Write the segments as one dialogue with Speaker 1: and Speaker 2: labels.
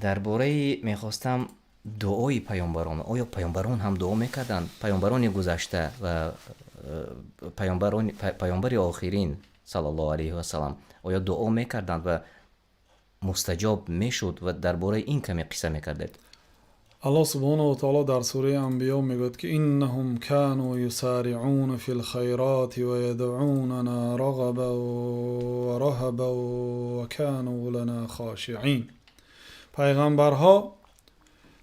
Speaker 1: Дар бораи мехостам дуои пайғамбарон. Оё пайғамбарон ҳам дуо мекарданд? Пайғамбарони гузашта ва пайғамбари охирин, саллаллоҳу алайҳи васаллам, оё дуо мекарданд ва мустаҷоб мешуд? Ва дар бораи ин каме қисса мекардед.
Speaker 2: Аллоҳ субҳонаҳу ва таоло дар сураи Анбиё мегӯяд, ки إنهم كانوا يسارعون في الخيرات ويدعوننا رغبا ورهبا وكانوا لنا خاشعين. Пайғамбарҳо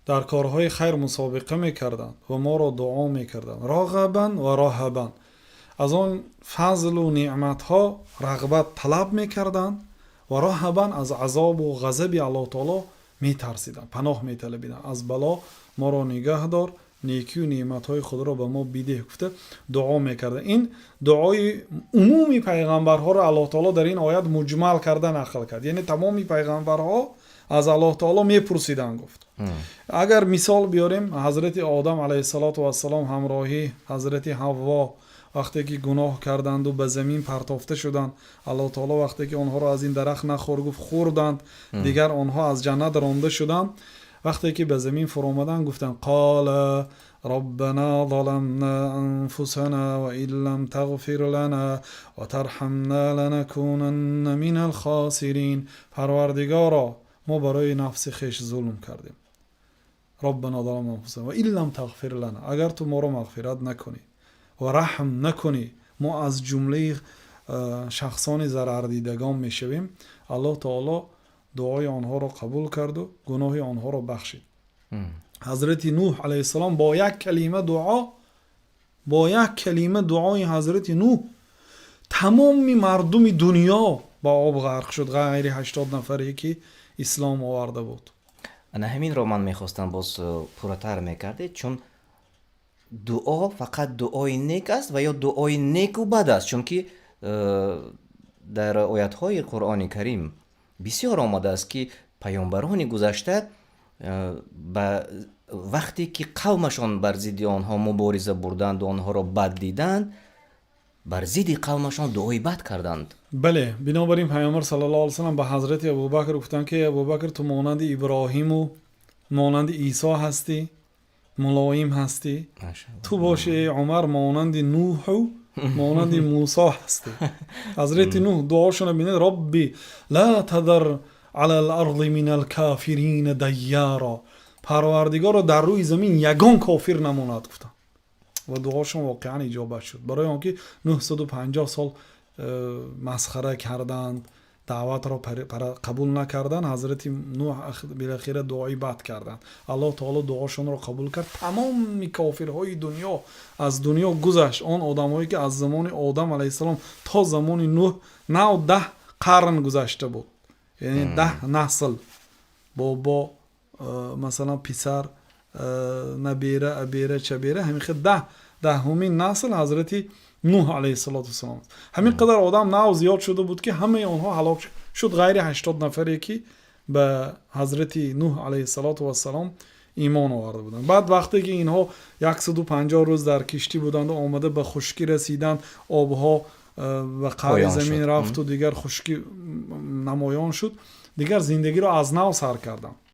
Speaker 2: дар корҳои хайр мусобиқа мекарданд ва моро дуо мекарданд. رغبا ورهبا, аз он фазлу неъматҳо рағбат талаб мекарданд ва رهبا, аз азобу ғазаби Аллоҳ таоло метарсиданд, паноҳ металабиданд. Аз бало моро нигаҳ дор, некию неъматҳои худро ба мо бидеҳ, гуфта дуо мекарданд. Ин дуои умуми пайғамбарҳоро Аллоҳ таоло дар ин оят муҷмал карда нақл кард, яъне тамоми пайғамбарҳо аз Аллоҳ таоло мепурсиданд, гуфт. Агар мисол биёрем, ҳазрати Одам алайҳиссалоту вассалом ҳамроҳи ҳазрати Ҳавво вақте ки гуноҳ карданду ба замин партофта шуданд, Аллоҳ таоло вақте ки онҳоро аз ин дарахт нахӯр гуфт, хӯрданд, дигар онҳо аз ҷаннат ронда шуданд. Вақте ки ба замин фуромаданд, гуфтанд: قالا ربنا ظلمنا أنفسنا وإن لم تغفر لنا وترحمنا لنكونن من الخاسرين. Парвардигоро, мо барои нафси хеш зулм кардем. ربنا ظلمنا أنفسنا وإن لم تغفر لنا, агар ту моро мағфират накунӣ ва раҳм накунӣ, мо аз ҷумлаи шахсони зарардидагон мешавем. Аллоҳ таоло дуои онҳоро қабул карду гуноҳи онҳоро бахшид. Ҳазрати Нуҳ алайҳиссалом бо як калима дуо, бо як калима дуои ҳазрати Нуҳ тамоми мардуми дунё ба об ғарқ шуд, ғайри 80 нафаре, ки ислом оварда буд.
Speaker 1: Ана ҳаминро ман мехостам, боз пурратар мекардед, чун дуо фақат дуои нек аст ва ё дуои неку бад аст? Чунки дар оятҳои Қуръони Карим бисёр омадааст, ки паёмбарони гузашта ба вақте ки қавмашон бар зидди онҳо мубориза бурданду онҳоро бад диданд, бар зидди қавмашон дуои бад карданд.
Speaker 2: Бале, бинобар ин Пайғамбар саллаллоҳу алайҳи васаллам ба ҳазрати Абубакр гуфтанд, ки Абубакр, ту монанди Иброҳиму монанди Исо ҳастӣ, мулоим ҳастӣ. Ту боши, эй Умар, монанди Нуҳу монанди Мусо ҳастӣ. Ҳазрати Нуҳ дуошона бинед: رب لا تذر على الأرض من الكافرين ديارا. Парвардигоро, дар рӯи замин ягон кофир намонад, гуфтанд. Ва дуошон воқеан иҷобат шуд, барои он ки 950 сол масхара карданд, даъватро қабул накарданд. Ҳазрати Нуҳ билохира дуои бад карданд, Аллоҳ таоло дуошонро қабул кард, тамоми кофирҳои дунё аз дунё гузашт. Он одамҳое, ки аз замони Одам алайҳиссалом то замони Нуҳ нав 10 қарн гузашта буд, яъне 10 насл, бобо, масалан, писар, набера, абера, чабера, ҳамин хел даҳумин насл ҳазрати Нуҳ алайҳиссалоту вассалом. Ҳамин қадар одам нав зиёд шуда буд, ки ҳамаи онҳо ҳалок шуд, ғайри 80 нафаре, ки ба ҳазрати Нуҳ алайҳиссалоту вассалом имон оварда буданд. Баъд вақте ки инҳо 150 рӯз дар киштӣ буданду омада ба хушкӣ расиданд, обҳо ба қаъри замин рафту дигар хушкӣ намоён шуд, дигар зиндагиро аз нав сар карданд.